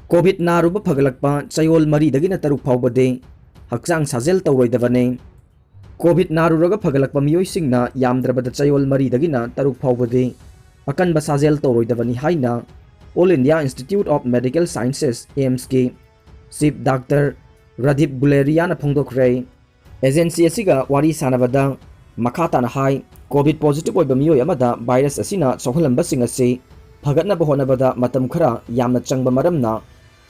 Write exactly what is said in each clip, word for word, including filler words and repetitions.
COVID ꯅꯥꯔꯨꯕ ꯐꯒꯠꯂꯛꯄ ꯆꯌꯣꯜ ꯃꯔꯤꯗꯒꯤꯅ ꯇꯔꯨꯛ ꯐꯥꯎꯕꯗꯤ ꯍꯛꯆꯥꯡ ꯁꯥꯖꯦꯜ ꯇꯧꯔꯣꯏꯗꯕꯅꯤ꯫ ꯀꯣꯚꯤꯗ ꯅꯥꯔꯨꯔꯒ ꯐꯒꯠꯂꯛꯄ ꯃꯤꯑꯣꯏꯁꯤꯡꯅ ꯌꯥꯝꯗ꯭ꯔꯕꯗ ꯆꯌꯣꯜ ꯃꯔꯤꯗꯒꯤꯅ ꯇꯔꯨꯛ ꯐꯥꯎꯕꯗꯤ ꯑꯀꯟꯕ ꯁꯥꯖꯦꯜ ꯇꯧꯔꯣꯏꯗꯕꯅꯤ ꯍꯥꯏꯅ All India Institute of Medical Sciences, AIIMSꯀꯤ ꯆꯤꯐ ꯗꯥꯛꯇꯔ ꯔꯗꯤꯞ ꯒꯨꯂꯦꯔꯤꯌꯥꯅ ꯐꯣꯡꯗꯣꯛꯈ꯭ꯔꯦ꯫ ꯑꯦꯖꯦꯟꯁꯤ ꯑꯁꯤꯒ ꯋꯥꯔꯤ ꯁꯥꯟꯅꯕꯗ ꯃꯈꯥ ꯇꯥꯅ ꯍꯥꯏ, ꯀꯣꯚꯤꯗ ꯄꯣꯖꯤꯇꯤꯚ ꯑꯣꯏꯕ ꯃꯤꯑꯣꯏ ꯑꯃꯗ ꯚꯥꯏꯔꯁ ꯑꯁꯤꯅ ꯁꯣꯛꯍꯜꯂꯝꯕꯁꯤꯡ ꯑꯁꯤ ꯐꯒꯠꯅꯕ ꯍꯣꯠꯅꯕꯗ ꯃꯇꯝ ꯈꯔ ꯌꯥꯝꯅ ꯆꯪꯕ ꯃꯔꯝꯅ,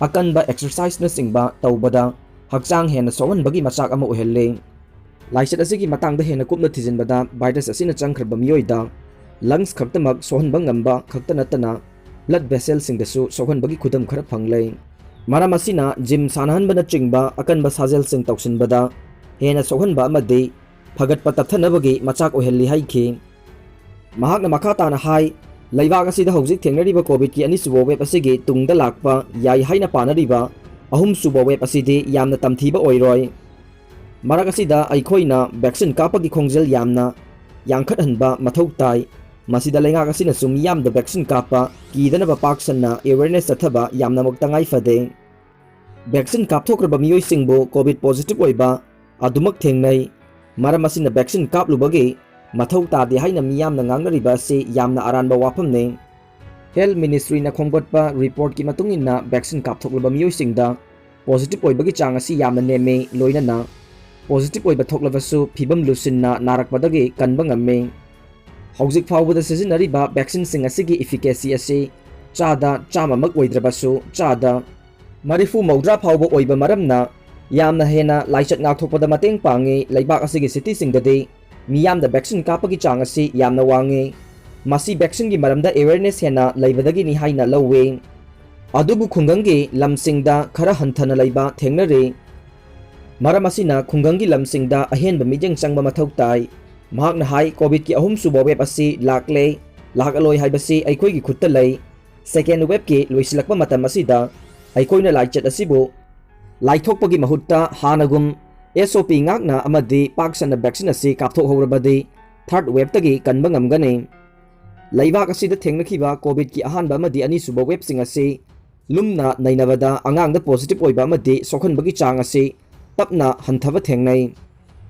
ꯑꯀꯟꯕ ꯑꯦꯛꯁꯔꯁꯥꯏꯖꯅꯆꯤꯡꯕ ꯇꯧꯕꯗ ꯍꯛꯆꯥꯡ ꯍꯦꯟꯅ ꯁꯣꯛꯍꯟꯕꯒꯤ ꯃꯆꯥꯛ ꯑꯃ ꯑꯣꯏꯍꯜꯂꯤ꯫ ꯂꯥꯏꯆꯠ ꯑꯁꯤꯒꯤ ꯃꯇꯥꯡꯗ ꯍꯦꯟꯅ ꯀꯨꯞꯅ ꯊꯤꯖꯤꯟꯕꯗ, ꯚꯥꯏꯔꯁ ꯑꯁꯤꯅ ꯆꯪꯈ꯭ꯔꯕ ꯃꯤꯑꯣꯏꯗ ꯂꯪꯁ ꯈꯛꯇꯃꯛ ꯁꯣꯛꯍꯟꯕ ꯉꯝꯕ ꯈꯛꯇ ꯅꯠꯇꯅ, ꯕ꯭ꯂꯗ ꯚꯦꯁꯦꯜꯁꯤꯡꯗꯁꯨ ꯁꯣꯛꯍꯟꯕꯒꯤ ꯈꯨꯗꯝ ꯈꯔ ꯐꯪꯂꯦ꯫ ꯃꯔꯝ ꯑꯁꯤꯅ ꯖꯤꯝ ꯁꯥꯟꯅꯍꯟꯕꯅꯆꯤꯡꯕ ꯑꯀꯟꯕ ꯁꯥꯖꯦꯜꯁꯤꯡ ꯇꯧꯁꯤꯟꯕꯗ ꯍꯦꯟꯅ ꯁꯣꯛꯍꯟꯕ ꯑꯃꯗꯤ ꯐꯒꯠꯄ ꯇꯞꯊꯅꯕꯒꯤ ꯃꯆꯥꯛ ꯑꯣꯏꯍꯜꯂꯤ ꯍꯥꯏꯈꯤ꯫ ꯃꯍꯥꯛꯅ ꯃꯈꯥ ꯇꯥꯅ ꯍꯥꯏ, ꯂꯩꯕꯥꯛ ꯑꯁꯤꯗ ꯍꯧꯖꯤꯛ ꯊꯦꯡꯅꯔꯤꯕ ꯀꯣꯚꯤꯗꯀꯤ ꯑꯅꯤꯁꯨꯕ ꯋꯦꯕ ꯑꯁꯤꯒꯤ ꯇꯨꯡꯗ ꯂꯥꯛꯄ ꯌꯥꯏ ꯍꯥꯏꯅ ꯄꯥꯅꯔꯤꯕ ꯑꯍꯨꯝꯁꯨꯕ ꯋꯦꯕ ꯑꯁꯤꯗꯤ ꯌꯥꯝꯅ ꯇꯝꯊꯤꯕ ꯑꯣꯏꯔꯣꯏ꯫ ꯃꯔꯛ ꯑꯁꯤꯗ ꯑꯩꯈꯣꯏꯅ ꯚꯦꯛꯁꯤꯟ ꯀꯥꯞꯄꯒꯤ ꯈꯣꯡꯖꯦꯜ ꯌꯥꯝꯅ ꯌꯥꯡꯈꯠꯍꯟꯕ ꯃꯊꯧ ꯇꯥꯏ꯫ ꯃꯁꯤꯗ ꯂꯩꯉꯥꯛ ꯑꯁꯤꯅꯁꯨ ꯃꯤꯌꯥꯝꯗ ꯚꯦꯛꯁꯤꯟ ꯀꯥꯞꯄ ꯀꯤꯗꯅꯕ ꯄꯥꯛ ꯁꯟꯅ ꯑꯦꯋꯦꯔꯅꯦꯁ ꯆꯠꯊꯕ ꯌꯥꯝꯅꯃꯛ ꯇꯉꯥꯏ ꯐꯗꯦ꯫ ꯚꯦꯛꯁꯤꯟ ꯀꯥꯞꯊꯣꯛꯈ꯭ꯔꯕ ꯃꯤꯑꯣꯏꯁꯤꯡꯕꯨ ꯀꯣꯚꯤꯗ ꯄꯣꯖꯤꯇꯤꯚ ꯑꯣꯏꯕ ꯑꯗꯨꯃꯛ ꯊꯦꯡꯅꯩ꯫ ꯃꯔꯝ ꯑꯁꯤꯅ ꯚꯦꯛꯁꯤꯟ ꯀꯥꯞꯂꯨꯕꯒꯤ ꯃꯊꯧ ꯇꯥꯗꯦ ꯍꯥꯏꯅ ꯃꯤꯌꯥꯝꯅ ꯉꯥꯡꯅꯔꯤꯕ ꯑꯁꯤ ꯌꯥꯝꯅ ꯑꯔꯥꯟꯕ ꯋꯥꯐꯝꯅꯤ꯫ ꯍꯦꯜꯊ ꯃꯤꯅꯤꯁꯇ꯭ꯔꯤꯅ ꯈꯣꯝꯒꯠꯄ ꯔꯤꯄꯣꯔꯠꯀꯤ ꯃꯇꯨꯡ ꯏꯟꯅ, ꯚꯦꯛꯁꯤꯟ ꯀꯥꯞꯊꯣꯛꯂꯕ ꯃꯤꯑꯣꯏꯁꯤꯡꯗ ꯄꯣꯖꯤꯇꯤꯚ ꯑꯣꯏꯕꯒꯤ ꯆꯥꯡ ꯑꯁꯤ ꯌꯥꯝꯅ ꯅꯦꯝꯃꯤ, ꯂꯣꯏꯅꯅ ꯄꯣꯖꯤꯇꯤꯚ ꯑꯣꯏꯕ ꯊꯣꯛꯂꯕꯁꯨ ꯐꯤꯕꯝ ꯂꯨꯁꯤꯟꯅ ꯅꯥꯔꯛꯄꯗꯒꯤ ꯀꯟꯕ ꯉꯝꯃꯤ꯫ ꯍꯧꯖꯤꯛ ꯐꯥꯎꯕꯗ ꯁꯤꯖꯤꯟꯅꯔꯤꯕ ꯚꯦꯛꯁꯤꯟꯁꯤꯡ ꯑꯁꯤꯒꯤ ꯏꯐꯤꯀꯦꯁꯤ ꯑꯁꯤ ꯆꯥꯗ ꯆꯥꯝꯃꯃꯛ ꯑꯣꯏꯗ꯭ꯔꯕꯁꯨ ꯆꯥꯗ ꯃꯔꯤꯐꯨ ꯃꯧꯗ꯭ꯔꯥ ꯐꯥꯎꯕ ꯑꯣꯏꯕ ꯃꯔꯝꯅ, ꯌꯥꯝꯅ ꯍꯦꯟꯅ ꯂꯥꯏꯆꯠ ꯉꯥꯛꯊꯣꯛꯄꯗ ꯃꯇꯦꯡ ꯄꯥꯡꯉꯤ꯫ ꯂꯩꯕꯥꯛ ꯑꯁꯤꯒꯤ ꯁꯤꯇꯤꯁꯤꯡꯗꯗꯤ ꯃꯤꯌꯥꯝꯗ ꯚꯦꯛꯁꯤꯟ ꯀꯥꯞꯄꯒꯤ ꯆꯥꯡ ꯑꯁꯤ ꯌꯥꯝꯅ ꯋꯥꯡꯉꯤ꯫ ꯃꯁꯤ ꯚꯦꯛꯁꯤꯟꯒꯤ ꯃꯔꯝꯗ ꯑꯦꯋꯦꯔꯅꯦꯁ ꯍꯦꯟꯅ ꯂꯩꯕꯗꯒꯤꯅꯤ ꯍꯥꯏꯅ ꯂꯧꯏ꯫ ꯑꯗꯨꯕꯨ ꯈꯨꯡꯒꯪꯒꯤ ꯂꯝꯁꯤꯡꯗ ꯈꯔ ꯍꯟꯊꯅ ꯂꯩꯕ ꯊꯦꯡꯅꯔꯤ꯫ ꯃꯔꯝ ꯑꯁꯤꯅ ꯈꯨꯡꯒꯪꯒꯤ ꯂꯝꯁꯤꯡꯗ ꯑꯍꯦꯟꯕ ꯃꯤꯠꯌꯦꯡ ꯆꯪꯕ ꯃꯊꯧ ꯇꯥꯏ꯫ ꯃꯍꯥꯛꯅ ꯍꯥꯏ, ꯀꯣꯚꯤꯗꯀꯤ ꯑꯍꯨꯝꯁꯨꯕ ꯋꯦꯕ ꯑꯁꯤ ꯂꯥꯛꯂꯦ, ꯂꯥꯛꯂꯣꯏ ꯍꯥꯏꯕꯁꯤ ꯑꯩꯈꯣꯏꯒꯤ ꯈꯨꯠꯇ ꯂꯩ꯫ ꯁꯦꯀꯦꯟ ꯋꯦꯕꯀꯤ ꯂꯣꯏꯁꯤꯜꯂꯛꯄ ꯃꯇꯝ ꯑꯁꯤꯗ ꯑꯩꯈꯣꯏꯅ ꯂꯥꯏꯆꯠ ꯑꯁꯤꯕꯨ ꯂꯥꯏꯊꯣꯛꯄꯒꯤ ꯃꯍꯨꯠꯇ ꯍꯥꯟꯅꯒꯨꯝ ꯑꯦꯁ ꯑꯣ ꯄꯤ ꯉꯥꯛꯅ ꯑꯃꯗꯤ ꯄꯥꯛ ꯁꯟꯅ ꯚꯦꯛꯁꯤꯟ ꯑꯁꯤ ꯀꯥꯞꯊꯣꯛꯍꯧꯔꯕꯗꯤ ꯊꯥꯔꯗ ꯋꯦꯕꯇꯒꯤ ꯀꯟꯕ ꯉꯝꯒꯅꯤ꯫ ꯂꯩꯕꯥꯛ ꯑꯁꯤꯗ ꯊꯦꯡꯅꯈꯤꯕ ꯀꯣꯚꯤꯗꯀꯤ ꯑꯍꯥꯟꯕ ꯑꯃꯗꯤ ꯑꯅꯤꯁꯨꯕ ꯋꯦꯕꯁꯤꯡ ꯑꯁꯤ ꯂꯨꯝꯅ ꯅꯩꯅꯕꯗ ꯑꯉꯥꯡꯗ positive ꯑꯣꯏꯕ ꯑꯃꯗꯤ ꯁꯣꯛꯍꯟꯕꯒꯤ ꯆꯥꯡ ꯑꯁꯤ ꯇꯞꯅ ꯍꯟꯊꯕ ꯊꯦꯡꯅꯩ꯫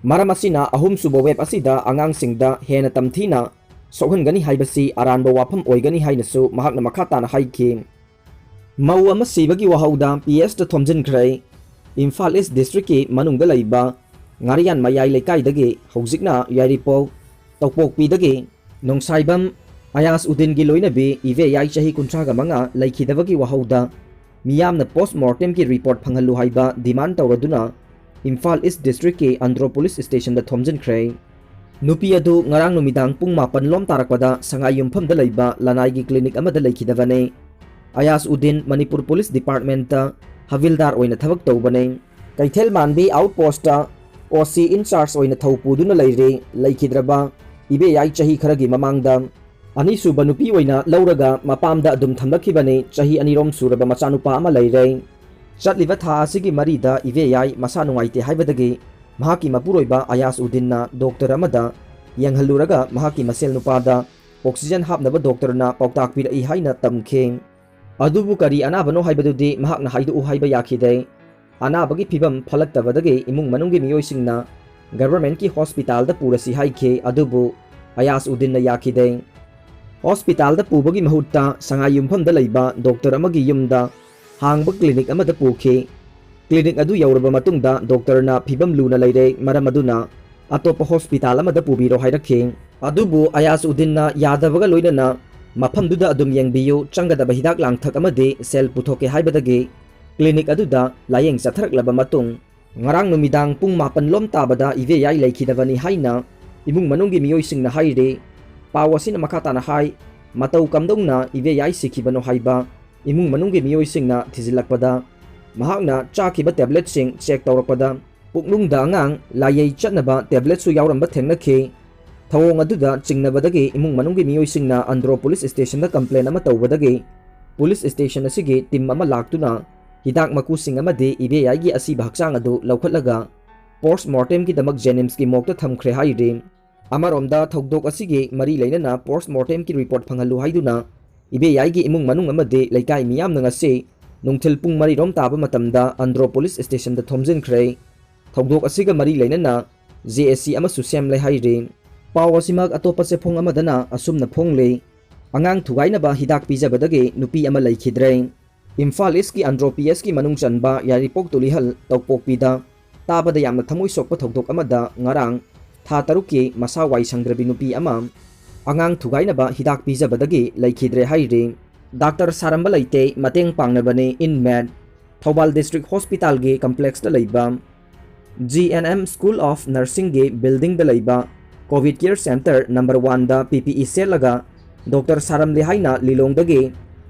ꯃꯔꯝ ꯑꯁꯤꯅ ꯑꯍꯨꯝꯁꯨꯕ wave ꯑꯁꯤꯗ ꯑꯉꯥꯡꯁꯤꯡꯗ ꯍꯦꯟꯅ ꯇꯝꯊꯤꯅ ꯁꯣꯛꯍꯟꯒꯅꯤ ꯍꯥꯏꯕꯁꯤ ꯑꯔꯥꯟꯕ ꯋꯥꯐꯝ ꯑꯣꯏꯒꯅꯤ ꯍꯥꯏꯅꯁꯨ ꯃꯍꯥꯛꯅ ꯃꯈꯥ ꯇꯥꯅ ꯍꯥꯏꯈꯤ꯫ ꯃꯧ ꯑꯃ ꯁꯤꯕꯒꯤ ꯋꯥꯍꯧꯗ P H ꯇ ꯊꯣꯝꯖꯤꯟꯈ꯭ꯔꯦ꯫ ꯏꯝꯐꯥꯜ ꯏꯁ ꯗꯤꯁꯇ꯭ꯔꯤꯛꯀꯤ ꯃꯅꯨꯡꯗ ꯂꯩꯕ ꯉꯥꯔꯤꯌꯥꯟ ꯃꯌꯥꯏ ꯂꯩꯀꯥꯏꯗꯒꯤ ꯍꯧꯖꯤꯛꯅ ꯌꯥꯏꯔꯤꯄꯣꯛ ꯇꯧꯄꯣꯛꯄꯤꯗꯒꯤ ꯅꯣꯡꯁꯥꯏꯕꯝ ꯑꯌꯥꯁ ꯎꯗꯤꯟꯒꯤ ꯂꯣꯏꯅꯕꯤ ꯏꯕꯦꯌꯥꯏ ꯆꯍꯤ ꯀꯨꯟꯊ꯭ꯔꯥꯒ ꯃꯉꯥ ꯂꯩꯈꯤꯗꯕꯒꯤ ꯋꯥꯍꯧꯗ ꯃꯤꯌꯥꯝꯅ post mortemꯒꯤ report ꯐꯪꯍꯜꯂꯨ ꯍꯥꯏꯕ demand ꯇꯧꯔꯗꯨꯅ ꯏꯝꯐꯥꯜ ꯏꯁ ꯗꯤꯁꯇ꯭ꯔꯤꯛꯀꯤ ꯑꯟꯗ꯭ꯔꯣ ꯄꯨꯂꯤꯁ ꯁ꯭ꯇꯦꯁꯟꯗ ꯊꯣꯝꯖꯤꯟꯈ꯭ꯔꯦ꯫ ꯅꯨꯄꯤ ꯑꯗꯨ ꯉꯔꯥꯡ ꯅꯨꯃꯤꯗꯥꯡ ꯄꯨꯡ ꯃꯥꯄꯟ ꯂꯣꯝ ꯇꯥꯔꯛꯄꯗ ꯁꯉꯥꯏ ꯌꯨꯝꯐꯝꯗ ꯂꯩꯕ ꯂꯅꯥꯏꯒꯤ clinic ꯑꯃꯗ ꯂꯩꯈꯤꯗꯕꯅꯤ꯫ ꯑꯌꯥꯁ ꯎꯗꯤꯟ ꯃꯅꯤꯄꯨꯔ ꯄꯨꯂꯤꯁ ꯗꯤꯄꯥꯔꯠꯃꯦꯟꯠꯇ ꯍꯕꯤꯜꯗꯥꯔ ꯑꯣꯏꯅ ꯊꯕꯛ ꯇꯧꯕꯅꯤ꯫ ꯀꯩꯊꯦꯜ ꯃꯥꯟꯕꯤ outpostꯇ O C in charge ꯑꯣꯏꯅ ꯊꯧ ꯄꯨꯗꯨꯅ ꯂꯩꯔꯤ꯫ ꯂꯩꯈꯤꯗ꯭ꯔꯕ ꯏꯕꯦꯌꯥꯏ ꯆꯍꯤ ꯈꯔꯒꯤ ꯃꯃꯥꯡꯗ ꯑꯅꯤꯁꯨꯕ ꯅꯨꯄꯤ ꯑꯣꯏꯅ ꯂꯧꯔꯒ ꯃꯄꯥꯝꯗ ꯑꯗꯨꯝ ꯊꯝꯂꯛꯈꯤꯕꯅꯤ꯫ ꯆꯍꯤ ꯑꯅꯤꯔꯣꯝ ꯁꯨꯔꯕ ꯃꯆꯥꯅꯨꯄꯥ ꯑꯃ ꯂꯩꯔꯦ꯫ ꯆꯠꯂꯤꯕ ꯊꯥ ꯑꯁꯤꯒꯤ ꯃꯔꯤꯗ ꯏꯕꯦꯌꯥꯏ ꯃꯁꯥ ꯅꯨꯡꯉꯥꯏꯇꯦ ꯍꯥꯏꯕꯗꯒꯤ ꯃꯍꯥꯛꯀꯤ ꯃꯄꯨꯔꯣꯏꯕ ꯑꯌꯥꯁ ꯎꯗꯤꯟꯅ ꯗꯣꯛꯇꯔ ꯑꯃꯗ ꯌꯦꯡꯍꯜꯂꯨꯔꯒ ꯃꯍꯥꯛꯀꯤ ꯃꯁꯦꯜ ꯅꯨꯄꯥꯗ oxygen ꯍꯥꯞꯅꯕ ꯗꯣꯛꯇꯔꯅ ꯄꯥꯎꯇꯥꯛ ꯄꯤꯔꯛꯏ ꯍꯥꯏꯅ ꯇꯝꯈꯤ꯫ ꯑꯗꯨꯕꯨ ꯀꯔꯤ ꯑꯅꯥꯕꯅꯣ ꯍꯥꯏꯕꯗꯨꯗꯤ ꯃꯍꯥꯛꯅ ꯍꯥꯏꯗꯣꯛꯎ ꯍꯥꯏꯕ ꯌꯥꯈꯤꯗꯦ꯫ ꯑꯅꯥꯕꯒꯤ ꯐꯤꯕꯝ ꯐꯠꯂꯛꯇꯕꯗꯒꯤ ꯏꯃꯨꯡ ꯃꯅꯨꯡꯒꯤ ꯃꯤꯑꯣꯏꯁꯤꯡꯅ ꯒꯚꯔꯟꯃꯦꯟꯠꯀꯤ ꯍꯣꯁꯄꯤꯇꯥꯜꯗ ꯄꯨꯔꯁꯤ ꯍꯥꯏꯈꯤ, ꯑꯗꯨꯕꯨ ꯑꯌꯥꯁ ꯎꯗꯤꯟꯅ ꯌꯥꯈꯤꯗꯦ꯫ ꯍꯣꯁꯄꯤꯇꯥꯜꯗ ꯄꯨꯕꯒꯤ ꯃꯍꯨꯠꯇ ꯁꯉꯥꯏ ꯌꯨꯝꯐꯝꯗ ꯂꯩꯕ ꯗꯣꯛꯇꯔ ꯑꯃꯒꯤ ꯌꯨꯝꯗ ꯍꯥꯡꯕ clinic ꯑꯃꯗ ꯄꯨꯈꯤ꯫ Clinic ꯑꯗꯨ ꯌꯧꯔꯕ ꯃꯇꯨꯡꯗ ꯗꯣꯛꯇꯔꯅ ꯐꯤꯕꯝ ꯂꯨꯅ ꯂꯩꯔꯦ, ꯃꯔꯝ ꯑꯗꯨꯅ ꯑꯇꯣꯞꯄ ꯍꯣꯁꯄꯤꯇꯥꯜ ꯑꯃꯗ ꯄꯨꯕꯤꯔꯣ ꯍꯥꯏꯔꯛꯈꯤ꯫ ꯑꯗꯨꯕꯨ ꯑꯌꯥꯁ ꯎꯗꯤꯟꯅ ꯌꯥꯗꯕꯒ ꯂꯣꯏꯅꯅ ꯃꯐꯝꯗꯨꯗ ꯑꯗꯨꯝ ꯌꯦꯡꯕꯤꯌꯨ, ꯆꯪꯒꯗꯕ ꯍꯤꯗꯥꯛ ꯂꯥꯡꯊꯛ ꯑꯃꯗꯤ ꯁꯦꯜ ꯄꯨꯊꯣꯛꯀꯦ ꯍꯥꯏꯕꯗꯒꯤ clinic ꯑꯗꯨꯗ ꯂꯥꯌꯦꯡ ꯆꯠꯊꯔꯛꯂꯕ ꯃꯇꯨꯡ, ꯉꯔꯥꯡ ꯅꯨꯃꯤꯗꯥꯡ ꯄꯨꯡ ꯃꯥꯄꯟ ꯂꯣꯝ ꯇꯥꯕꯗ ꯏꯕꯦꯌꯥꯏ ꯂꯩꯈꯤꯗꯕꯅꯤ ꯍꯥꯏꯅ ꯏꯃꯨꯡ ꯃꯅꯨꯡꯒꯤ ꯃꯤꯑꯣꯏꯁꯤꯡꯅ ꯍꯥꯏꯔꯤ꯫ ꯄꯥꯎ ꯑꯁꯤꯅ ꯃꯈꯥ ꯇꯥꯅ ꯍꯥꯏ, ꯃꯇꯧ ꯀꯝꯗꯧꯅ ꯏꯕꯦꯌꯥꯏ ꯁꯤꯈꯤꯕꯅꯣ ꯍꯥꯏꯕ ꯏꯃꯨꯡ ꯃꯅꯨꯡꯒꯤ ꯃꯤꯑꯣꯏꯁꯤꯡꯅ ꯊꯤꯖꯤꯜꯂꯛꯄꯗ, ꯃꯍꯥꯛꯅ ꯆꯥꯈꯤꯕ tabletꯁꯤꯡ check ꯇꯧꯔꯛꯄꯗ, ꯄꯨꯛꯅꯨꯡꯗ ꯑꯉꯥꯡ ꯂꯥꯏꯌꯩ ꯆꯠꯅꯕ tabletꯁꯨ ꯌꯥꯎꯔꯝꯕ ꯊꯦꯡꯅꯈꯤ꯫ ꯊꯧꯑꯣꯡ ꯑꯗꯨꯗ ꯆꯤꯡꯅꯕꯗꯒꯤ ꯏꯃꯨꯡ ꯃꯅꯨꯡꯒꯤ ꯃꯤꯑꯣꯏꯁꯤꯡꯅ ꯑꯟꯗ꯭ꯔꯣ ꯄꯨꯂꯤꯁ ꯁ꯭ꯇꯦꯁꯟꯗ complain ꯑꯃ ꯇꯧꯕꯗꯒꯤ ꯄꯨꯂꯤꯁ ꯁ꯭ꯇꯦꯁꯟ ꯑꯁꯤꯒꯤ team ꯑꯃ ꯂꯥꯛꯇꯨꯅ ꯍꯤꯗꯥꯛ ꯃꯀꯨꯁꯤꯡ ꯑꯃꯗꯤ ꯏꯕꯦꯌꯥꯏꯒꯤ ꯑꯁꯤꯕ ꯍꯛꯆꯥꯡ ꯑꯗꯨ ꯂꯧꯈꯠꯂꯒ post mortemꯒꯤꯗꯃꯛ JNIMSꯀꯤ morgueꯇ ꯊꯝꯈ꯭ꯔꯦ ꯍꯥꯏꯔꯤ꯫ ꯑꯃꯔꯣꯝꯗ ꯊꯧꯗꯣꯛ ꯑꯁꯤꯒꯤ ꯃꯔꯤ ꯂꯩꯅꯅ post mortemꯒꯤ report ꯐꯪꯍꯜꯂꯨ ꯍꯥꯏꯗꯨꯅ ꯏꯕꯦꯌꯥꯏꯒꯤ ꯏꯃꯨꯡ ꯃꯅꯨꯡ ꯑꯃꯗꯤ ꯂꯩꯀꯥꯏ ꯃꯤꯌꯥꯝꯅ ꯉꯁꯤ ꯅꯨꯡꯊꯤꯜ ꯄꯨꯡ ꯃꯔꯤꯔꯣꯝ ꯇꯥꯕ ꯃꯇꯝꯗ ꯑꯟꯗ꯭ꯔꯣ ꯄꯨꯂꯤꯁ ꯁ꯭ꯇꯦꯁꯟꯗ ꯊꯣꯝꯖꯤꯟꯈ꯭ꯔꯦ꯫ ꯊꯧꯗꯣꯛ ꯑꯁꯤꯒ ꯃꯔꯤ ꯂꯩꯅꯅ ꯖꯦ ꯑꯦ ꯁꯤ ꯑꯃꯁꯨ ꯁꯦꯝꯂꯦ ꯍꯥꯏꯔꯤ꯫ ꯄꯥꯎ ꯑꯁꯤꯃꯛ ꯑꯇꯣꯞꯄ ꯆꯦꯐꯣꯡ ꯑꯃꯗꯅ ꯑꯁꯨꯝꯅ ꯐꯣꯡꯂꯤ, ꯑꯉꯥꯡ ꯊꯨꯒꯥꯏꯅꯕ ꯍꯤꯗꯥꯛ ꯄꯤꯖꯕꯗꯒꯤ ꯅꯨꯄꯤ ꯑꯃ ꯂꯩꯈꯤꯗ꯭ꯔꯦ꯫ ꯏꯝꯐꯥꯜ ꯏꯁꯀꯤ ꯑꯟꯗ꯭ꯔꯣ ꯄꯤ ꯑꯦꯁꯀꯤ ꯃꯅꯨꯡ ꯆꯟꯕ ꯌꯥꯏꯔꯤꯄꯣꯛ ꯇꯨꯂꯤꯍꯜ ꯇꯧꯄꯣꯛꯄꯤꯗ ꯇꯥꯕꯗ ꯌꯥꯝꯅ ꯊꯃꯣꯏ ꯁꯣꯛꯄ ꯊꯧꯗꯣꯛ ꯑꯃꯗ ꯉꯔꯥꯡ ꯊꯥ ꯇꯔꯨꯛꯀꯤ ꯃꯁꯥ ꯋꯥꯏ ꯁꯪꯗ꯭ꯔꯕꯤ ꯅꯨꯄꯤ ꯑꯃ ꯑꯉꯥꯡ ꯊꯨꯒꯥꯏꯅꯕ ꯍꯤꯗꯥꯛ ꯄꯤꯖꯕꯗꯒꯤ ꯂꯩꯈꯤꯗ꯭ꯔꯦ ꯍꯥꯏꯔꯤ꯫ ꯗꯥꯛꯇꯔ ꯁꯥꯔꯝꯕ ꯂꯩꯇꯦ, ꯃꯇꯦꯡ ꯄꯥꯡꯅꯕꯅꯤ ꯏꯟꯃꯦꯠ꯫ ꯊꯧꯕꯥꯜ ꯗꯤꯁꯇ꯭ꯔꯤꯛ ꯍꯣꯁꯄꯤꯇꯥꯜꯒꯤ ꯀꯝꯄ꯭ꯂꯦꯛꯁꯇ ꯂꯩꯕ G N M school of ꯅꯔꯁꯤꯡꯒꯤ ꯕꯤꯜꯗꯤꯡꯗ ꯂꯩꯕ ꯀꯣꯚꯤꯗ ꯀꯦꯌꯔ ꯁꯦꯟꯇꯔ ꯅꯝꯕꯔ ꯋꯥꯟꯗ ꯄꯤ ꯄꯤ ꯏ ꯁꯦꯠꯂꯒ ꯗꯣꯛꯇꯔ ꯁꯥꯔꯝꯂꯦ ꯍꯥꯏꯅ ꯂꯤꯂꯣꯡꯗꯒꯤ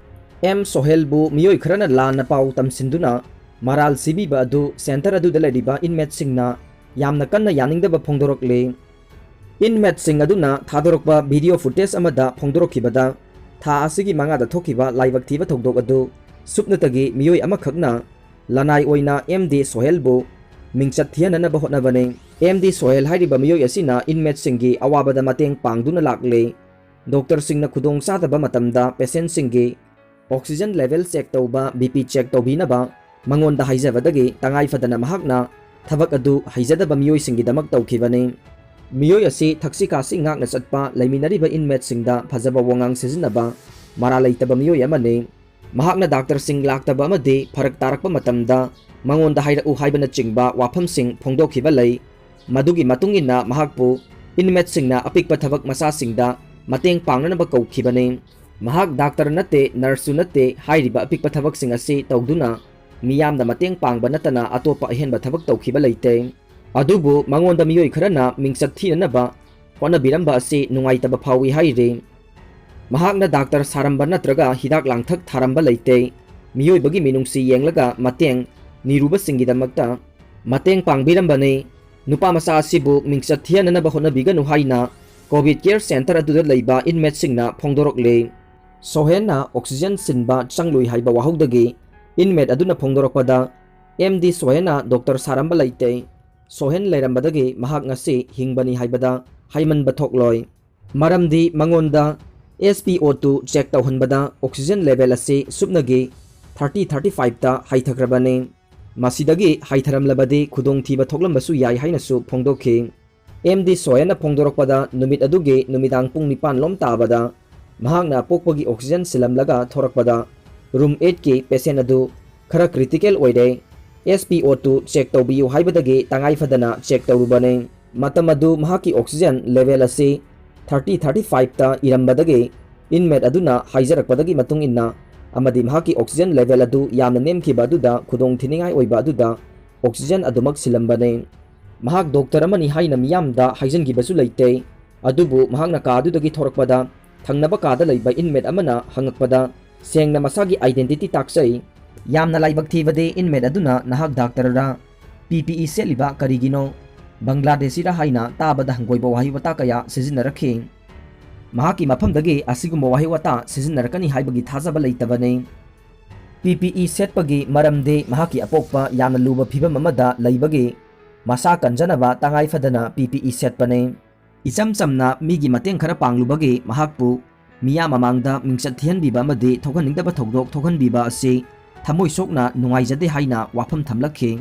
ꯑꯦꯝ ꯁꯣꯍꯦꯜꯕꯨ ꯃꯤꯑꯣꯏ ꯈꯔꯅ ꯂꯥꯟꯅ ꯄꯥꯎ ꯇꯝꯁꯤꯟꯗꯨꯅ ꯃꯔꯥꯜ ꯁꯤꯕꯤꯕ ꯑꯗꯨ ꯁꯦꯟꯇꯔ ꯑꯗꯨꯗ ꯂꯩꯔꯤꯕ ꯏꯟꯃꯦꯠꯁꯤꯡꯅ ꯌꯥꯝꯅ ꯀꯟꯅ ꯌꯥꯅꯤꯡꯗꯕ ꯐꯣꯡꯗꯣꯔꯛꯂꯤ꯫ ꯏꯟꯃꯦꯠꯁꯤꯡ ꯑꯗꯨꯅ ꯊꯥꯗꯣꯔꯛꯄ ꯚꯤꯗꯤꯑꯣ ꯐꯨꯇꯦꯖ ꯑꯃꯗ ꯐꯣꯡꯗꯣꯔꯛꯈꯤꯕꯗ, ꯊꯥ ꯑꯁꯤꯒꯤ ꯃꯉꯥꯗ ꯊꯣꯛꯈꯤꯕ ꯂꯥꯏꯕꯛ ꯊꯤꯕ ꯊꯧꯗꯣꯛ ꯑꯗꯨ ꯁꯨꯞꯅꯇꯒꯤ ꯃꯤꯑꯣꯏ ꯑꯃꯈꯛꯅ ꯂꯅꯥꯏ ꯑꯣꯏꯅ ꯑꯦꯝ ꯗꯤ ꯁꯣꯍꯦꯜꯕꯨ ꯃꯤꯡꯆꯠ ꯊꯤꯍꯟꯅꯅꯕ ꯍꯣꯠꯅꯕꯅꯤ꯫ ꯑꯦꯝ ꯗꯤ ꯁꯣꯍꯦꯜ ꯍꯥꯏꯔꯤꯕ ꯃꯤꯑꯣꯏ ꯑꯁꯤꯅ ꯏꯟꯃꯦꯠꯁꯤꯡꯒꯤ ꯑꯋꯥꯕꯗ ꯃꯇꯦꯡ ꯄꯥꯡꯗꯨꯅ ꯂꯥꯛꯂꯤ꯫ ꯗꯣꯛꯇꯔꯁꯤꯡꯅ ꯈꯨꯗꯣꯡ ꯆꯥꯗꯕ ꯃꯇꯝꯗ ꯄꯦꯁꯦꯟꯠꯁꯤꯡꯒꯤ ꯑꯣꯛꯁꯤꯖꯟ ꯂꯦꯚꯦꯜ ꯆꯦꯛ ꯇꯧꯕ, ꯕꯤ ꯄꯤ ꯆꯦꯛ ꯇꯧꯕꯤꯅꯕ ꯃꯉꯣꯟꯗ ꯍꯥꯏꯖꯕꯗꯒꯤ ꯇꯉꯥꯏ ꯐꯗꯅ ꯃꯍꯥꯛꯅ ꯊꯕꯛ ꯑꯗꯨ ꯍꯩꯖꯗꯕ ꯃꯤꯑꯣꯏꯁꯤꯡꯒꯤꯗꯃꯛ ꯇꯧꯈꯤꯕꯅꯤ꯫ ꯃꯤꯑꯣꯏ ꯑꯁꯤ ꯊꯛꯁꯤ ꯈꯥꯁꯤ ꯉꯥꯛꯅ ꯆꯠꯄ, ꯂꯩꯃꯤꯟꯅꯔꯤꯕ ꯏꯟꯃꯦꯠꯁꯤꯡꯗ ꯐꯖꯕ ꯋꯥꯉꯥꯡ ꯁꯤꯖꯤꯟꯅꯕ, ꯃꯔꯥꯜ ꯂꯩꯇꯕ ꯃꯤꯑꯣꯏ ꯑꯃꯅꯤ꯫ ꯃꯍꯥꯛꯅ ꯗꯥꯛꯇꯔꯁꯤꯡ ꯂꯥꯛꯇꯕ ꯑꯃꯗꯤ ꯐꯔꯛ ꯇꯥꯔꯛꯄ ꯃꯇꯝꯗ ꯃꯉꯣꯟꯗ ꯍꯥꯏꯔꯛꯎ ꯍꯥꯏꯕꯅꯆꯤꯡꯕ ꯋꯥꯐꯝꯁꯤꯡ ꯐꯣꯡꯗꯣꯛꯈꯤꯕ ꯂꯩ꯫ ꯃꯗꯨꯒꯤ ꯃꯇꯨꯡ ꯏꯟꯅ ꯃꯍꯥꯛꯄꯨ ꯏꯟꯃꯦꯠꯁꯤꯡꯅ ꯑꯄꯤꯛꯄ ꯊꯕꯛ ꯃꯆꯥꯁꯤꯡꯗ ꯃꯇꯦꯡ ꯄꯥꯡꯅꯅꯕ ꯀꯧꯈꯤꯕꯅꯤ꯫ ꯃꯍꯥꯛ ꯗꯥꯛꯇꯔ ꯅꯠꯇꯦ, ꯅꯔꯁꯁꯨ ꯅꯠꯇꯦ, ꯍꯥꯏꯔꯤꯕ ꯑꯄꯤꯛꯄ ꯊꯕꯛꯁꯤꯡ ꯑꯁꯤ ꯇꯧꯗꯨꯅ ꯃꯤꯌꯥꯝꯗ ꯃꯇꯦꯡ ꯄꯥꯡꯕ ꯅꯠꯇꯅ ꯑꯇꯣꯞꯄ ꯑꯍꯦꯟꯕ ꯊꯕꯛ ꯇꯧꯈꯤꯕ ꯂꯩꯇꯦ꯫ ꯑꯗꯨꯕꯨ ꯃꯉꯣꯟꯗ ꯃꯤꯑꯣꯏ ꯈꯔꯅ ꯃꯤꯡꯆꯠ ꯊꯤꯅꯅꯕ ꯍꯣꯠꯅꯕꯤꯔꯝꯕ ꯑꯁꯤ ꯅꯨꯡꯉꯥꯏꯇꯕ ꯐꯥꯎꯏ ꯍꯥꯏꯔꯤ꯫ ꯃꯍꯥꯛꯅ ꯗꯥꯛꯇꯔ ꯁꯥꯔꯝꯕ ꯅꯠꯇ꯭ꯔꯒ ꯍꯤꯗꯥꯛ ꯂꯥꯡꯊꯛ ꯊꯥꯔꯝꯕ ꯂꯩꯇꯦ꯫ ꯃꯤꯑꯣꯏꯕꯒꯤ ꯃꯤꯅꯨꯡꯁꯤ ꯌꯦꯡꯂꯒ ꯃꯇꯦꯡ ꯅꯤꯔꯨꯕꯁꯤꯡꯒꯤꯗꯃꯛꯇ ꯃꯇꯦꯡ ꯄꯥꯡꯕꯤꯔꯝꯕꯅꯤ꯫ ꯅꯨꯄꯥ ꯃꯆꯥ ꯑꯁꯤꯕꯨ ꯃꯤꯡꯆꯠ ꯊꯤꯍꯟꯅꯅꯕ ꯍꯣꯠꯅꯕꯤꯒꯅꯨ ꯍꯥꯏꯅ ꯀꯣꯚꯤꯗ ꯀꯦꯌꯔ ꯁꯦꯟꯇꯔ ꯑꯗꯨꯗ ꯂꯩꯕ ꯏꯟꯃꯦꯠꯁꯤꯡꯅ ꯐꯣꯡꯗꯣꯔꯛꯂꯤ꯫ ꯁꯣꯍꯦꯟꯅ ꯑꯣꯛꯁꯤꯖꯟ ꯁꯤꯟꯕ ꯆꯪꯂꯨꯏ ꯍꯥꯏꯕ ꯋꯥꯍꯧꯗꯒꯤ ꯏꯟꯃꯦꯠ ꯑꯗꯨꯅ ꯐꯣꯡꯗꯣꯔꯛꯄꯗ, ꯑꯦꯝ ꯗꯤ ꯁꯣꯍꯦꯟꯅ ꯗꯣꯛꯇꯔ ꯁꯥꯔꯝꯕ ꯂꯩꯇꯦ꯫ ꯁꯣꯍꯦꯟ ꯂꯩꯔꯝꯕꯗꯒꯤ ꯃꯍꯥꯛ ꯉꯁꯤ ꯍꯤꯡꯕꯅꯤ ꯍꯥꯏꯕꯗ ꯍꯥꯏꯃꯟꯕ ꯊꯣꯛꯂꯣꯏ꯫ ꯃꯔꯝꯗꯤ ꯃꯉꯣꯟꯗ S P O two check ꯇꯧꯍꯟꯕꯗ oxygen level ꯑꯁꯤ ꯁꯨꯞꯅꯒꯤ thirty thirty five ꯇ ꯍꯩꯊꯈ꯭ꯔꯕꯅꯤ꯫ ꯃꯁꯤꯗꯒꯤ ꯍꯩꯊꯔꯝꯂꯕꯗꯤ ꯈꯨꯗꯣꯡꯊꯤꯕ ꯊꯣꯛꯂꯝꯕꯁꯨ ꯌꯥꯏ ꯍꯥꯏꯅꯁꯨ ꯐꯣꯡꯗꯣꯛꯈꯤ꯫ M D ꯁꯣꯌꯟꯅ ꯐꯣꯡꯗꯣꯔꯛꯄꯗ, ꯅꯨꯃꯤꯠ ꯑꯗꯨꯒꯤ ꯅꯨꯃꯤꯗꯥꯡ ꯄꯨꯡ ꯅꯤꯄꯥꯟ ꯂꯣꯝ ꯇꯥꯕꯗ ꯃꯍꯥꯛꯅ ꯑꯄꯣꯛꯄꯒꯤ oxygen ꯁꯤꯜꯂꯝꯂꯒ ꯊꯣꯔꯛꯄꯗ, room eight ꯀꯤ patient ꯑꯗꯨ ꯈꯔ critical ꯑꯣꯏꯔꯦ, S P O two check ꯇꯧꯕꯤꯌꯨ ꯍꯥꯏꯕꯗꯒꯤ ꯇꯉꯥꯏ ꯐꯗꯅ check ꯇꯧꯔꯨꯕꯅꯤ꯫ ꯃꯇꯝ ꯑꯗꯨ ꯃꯍꯥꯛꯀꯤ oxygen level ꯑꯁꯤ thirty thirty five ꯇ ꯏꯔꯝꯕꯗꯒꯤ inmate ꯑꯗꯨꯅ ꯍꯥꯏꯖꯔꯛꯄꯗꯒꯤ ꯃꯇꯨꯡ ꯏꯟꯅ ꯑꯃꯗꯤ ꯃꯍꯥꯛꯀꯤ oxygen level ꯑꯗꯨ ꯌꯥꯝꯅ ꯅꯦꯝꯈꯤꯕ ꯑꯗꯨꯗ ꯈꯨꯗꯣꯡ ꯊꯤꯅꯤꯡꯉꯥꯏ ꯑꯣꯏꯕ ꯑꯗꯨꯗ oxygen ꯑꯗꯨꯃꯛ ꯁꯤꯜꯂꯝꯕꯅꯤ꯫ ꯃꯍꯥꯛ doctor ꯑꯃꯅꯤ ꯍꯥꯏꯅ ꯃꯤꯌꯥꯝꯗ ꯍꯥꯏꯖꯤꯟꯈꯤꯕꯁꯨ ꯂꯩꯇꯦ꯫ ꯑꯗꯨꯕꯨ ꯃꯍꯥꯛꯅ ꯀꯥ ꯑꯗꯨꯗꯒꯤ ꯊꯣꯔꯛꯄꯗ ꯊꯪꯅꯕ ꯀꯥꯗ ꯂꯩꯕ inmate ꯑꯃꯅ ꯍꯪꯉꯛꯄꯗ ꯁꯦꯡꯅ ꯃꯁꯥꯒꯤ identity ꯇꯥꯛꯆꯩ꯫ ꯌꯥꯝꯅ ꯂꯥꯏꯕꯛ ꯊꯤꯕꯗꯤ inmate ꯑꯗꯨꯅ "ꯅꯍꯥꯛ doctor ꯔꯥ? P P E ꯁꯦꯠꯂꯤꯕ ꯀꯔꯤꯒꯤꯅꯣ? ꯕꯪꯒ꯭ꯂꯥꯗꯦꯁꯤꯔꯥ?" ꯍꯥꯏꯅ ꯇꯥꯕꯗ ꯍꯪꯒꯣꯏꯕ ꯋꯥꯍꯩ ꯋꯥꯇꯥ ꯀꯌꯥ ꯁꯤꯖꯤꯟꯅꯔꯛꯈꯤ꯫ ꯃꯍꯥꯛꯀꯤ ꯃꯐꯝꯗꯒꯤ ꯑꯁꯤꯒꯨꯝꯕ ꯋꯥꯍꯩ ꯋꯥꯇꯥ ꯁꯤꯖꯤꯟꯅꯔꯛꯀꯅꯤ ꯍꯥꯏꯕꯒꯤ ꯊꯥꯖꯕ ꯂꯩꯇꯕꯅꯤ꯫ P P E ꯁꯦꯠꯄꯒꯤ ꯃꯔꯝꯗꯤ ꯃꯍꯥꯛꯀꯤ ꯑꯄꯣꯛꯄ ꯌꯥꯝꯅ ꯂꯨꯕ ꯐꯤꯚꯝ ꯑꯃꯗ ꯂꯩꯕꯒꯤ ꯃꯁꯥ ꯀꯟꯖꯅꯕ ꯇꯉꯥꯏ ꯐꯗꯅ P P E ꯁꯦꯠꯄꯅꯤ꯫ ꯏꯆꯝ ꯆꯝꯅ ꯃꯤꯒꯤ ꯃꯇꯦꯡ ꯈꯔ ꯄꯥꯡꯂꯨꯕꯒꯤ ꯃꯍꯥꯛꯄꯨ ꯃꯤꯌꯥꯝ ꯃꯃꯥꯡꯗ ꯃꯤꯡꯆꯠ ꯊꯤꯍꯟꯕꯤꯕ ꯑꯃꯗꯤ ꯊꯣꯛꯍꯟꯅꯤꯡꯗꯕ ꯊꯧꯗꯣꯛ ꯊꯣꯛꯍꯟꯕꯤꯕ ꯑꯁꯤ ꯊꯃꯣꯏ ꯁꯣꯛꯅ ꯅꯨꯡꯉꯥꯏꯖꯗꯦ ꯍꯥꯏꯅ ꯋꯥꯐꯝ ꯊꯝꯂꯛꯈꯤ꯫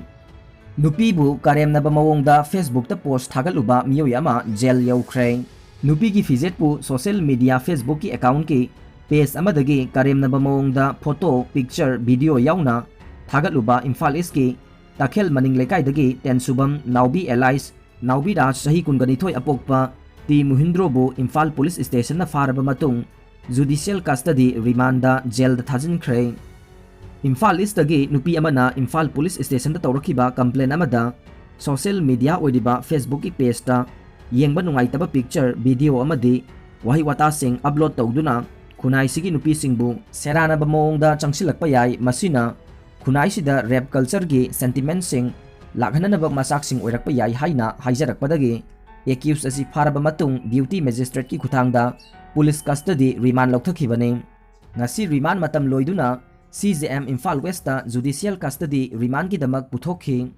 ꯅꯨꯄꯤꯕꯨ ꯀꯔꯦꯝꯅꯕ ꯃꯑꯣꯡꯗ Facebook ꯇ post ꯊꯥꯒꯠꯂꯨꯕ ꯃꯤꯑꯣꯏ ꯑꯃ jail ꯌꯧꯈ꯭ꯔꯦ꯫ ꯅꯨꯄꯤꯒꯤ ꯐꯤꯖꯦꯠꯄꯨ social media Facebook ꯀꯤ account ꯀꯤ page ꯑꯃꯗꯒꯤ ꯀꯔꯦꯝꯅꯕ ꯃꯑꯣꯡꯗ photo, picture, video ꯌꯥꯎꯅ ꯊꯥꯒꯠꯂꯨꯕ ꯏꯝꯐꯥꯜ East ꯀꯤ ꯇꯈꯦꯜ ꯃꯅꯤꯡ ꯂꯩꯀꯥꯏꯗꯒꯤ ten ꯁꯨꯕꯝ ꯅꯥꯎꯕꯤ alias ꯅꯥꯎꯕꯤ ꯔꯥꯖ, ꯆꯍꯤ ꯀꯨꯟꯒ ꯅꯤꯊꯣꯏ ꯑꯄꯣꯛꯄ, ꯇꯤ ꯃꯨꯍꯤꯟꯗ꯭ꯔꯣꯕꯨ ꯏꯝꯐꯥꯜ police station ꯅ ꯐꯥꯔꯕ ꯃꯇꯨꯡ judicial custody remand ꯗ jail ꯗ ꯊꯥꯖꯤꯟꯈ꯭ꯔꯦ꯫ ꯏꯝꯐꯥꯜ East ꯇꯒꯤ ꯅꯨꯄꯤ ꯑꯃꯅ ꯏꯝꯐꯥꯜ police station ꯗ ꯇꯧꯔꯛꯈꯤꯕ complaint ꯑꯃꯗ social media ꯑꯣꯏꯔꯤꯕ Facebook ꯀꯤ page ꯇ ꯌꯦꯡꯕ ꯅꯨꯡꯉꯥꯏꯇꯕ picture, video ꯑꯃꯗꯤ ꯋꯥꯍꯩ ꯋꯥꯇꯥꯁꯤꯡ upload ꯇꯧꯗꯨꯅ ꯈꯨꯟꯅꯥꯏꯁꯤꯒꯤ ꯅꯨꯄꯤꯁꯤꯡꯕꯨ ꯁꯦꯔꯥꯟꯅꯕ ꯃꯑꯣꯡꯗ ꯆꯪꯁꯤꯜꯂꯛꯄ ꯌꯥꯏ, ꯃꯁꯤꯅ ꯈꯨꯟꯅꯥꯏꯁꯤꯗ rape culture ꯒꯤ sentiment ꯁꯤꯡ ꯂꯥꯛꯍꯟꯅꯅꯕ ꯃꯆꯥꯛꯁꯤꯡ ꯑꯣꯏꯔꯛꯄ ꯌꯥꯏ ꯍꯥꯏꯅ ꯍꯥꯏꯖꯔꯛꯄꯗꯒꯤ accused ꯑꯁꯤ ꯐꯥꯔꯕ ꯃꯇꯨꯡ duty magistrate ꯀꯤ ꯈꯨꯠꯊꯥꯡꯗ police custody remand ꯂꯧꯊꯈꯤꯕꯅꯤ꯫ ꯉꯁꯤ remand ꯃꯇꯝ ꯂꯣꯏꯗꯨꯅ C J M Imphal West ꯇ judicial custody remand ꯒꯤꯗꯃꯛ ꯄꯨꯊꯣꯛꯈꯤ꯫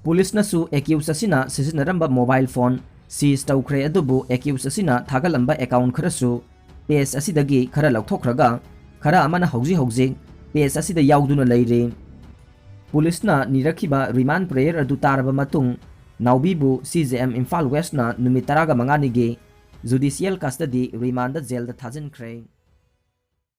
Police ꯅꯁꯨ accused ꯑꯁꯤꯅ ꯁꯤꯖꯤꯟꯅꯔꯝꯕ mobile phone seize ꯇꯧꯈ꯭ꯔꯦ, ꯑꯗꯨꯕꯨ accused ꯑꯁꯤꯅ ꯊꯥꯒꯠꯂꯝꯕ account ꯈꯔꯁꯨ ꯄꯦꯖ ꯑꯁꯤꯗꯒꯤ ꯈꯔ ꯂꯧꯊꯣꯛꯈ꯭ꯔꯒ ꯈꯔ ꯑꯃꯅ ꯍꯧꯖꯤꯛ ꯍꯧꯖꯤꯛ ꯄꯦꯖ ꯑꯁꯤꯗ ꯌꯥꯎꯗꯨꯅ ꯂꯩꯔꯤ꯫ ꯄꯨꯂꯤꯁꯅ ꯅꯤꯔꯛꯈꯤꯕ ꯔꯤꯃꯥꯟ ꯄ꯭ꯔꯦꯌꯔ ꯑꯗꯨ ꯇꯥꯔꯕ ꯃꯇꯨꯡ ꯅꯥꯎꯕꯤꯕꯨ ꯁꯤ ꯖꯦ ꯑꯦꯝ ꯏꯝꯐꯥꯜ ꯋꯦꯁꯅ ꯅꯨꯃꯤꯠ ꯇꯔꯥꯒ ꯃꯉꯥꯅꯤꯒꯤ ꯖꯨꯗꯤꯁꯤꯌꯦꯜ ꯀꯁꯇꯗꯤ ꯔꯤꯃꯥꯟꯗ ꯖꯦꯜꯗ ꯊꯥꯖꯤꯟꯈ꯭ꯔꯦ꯫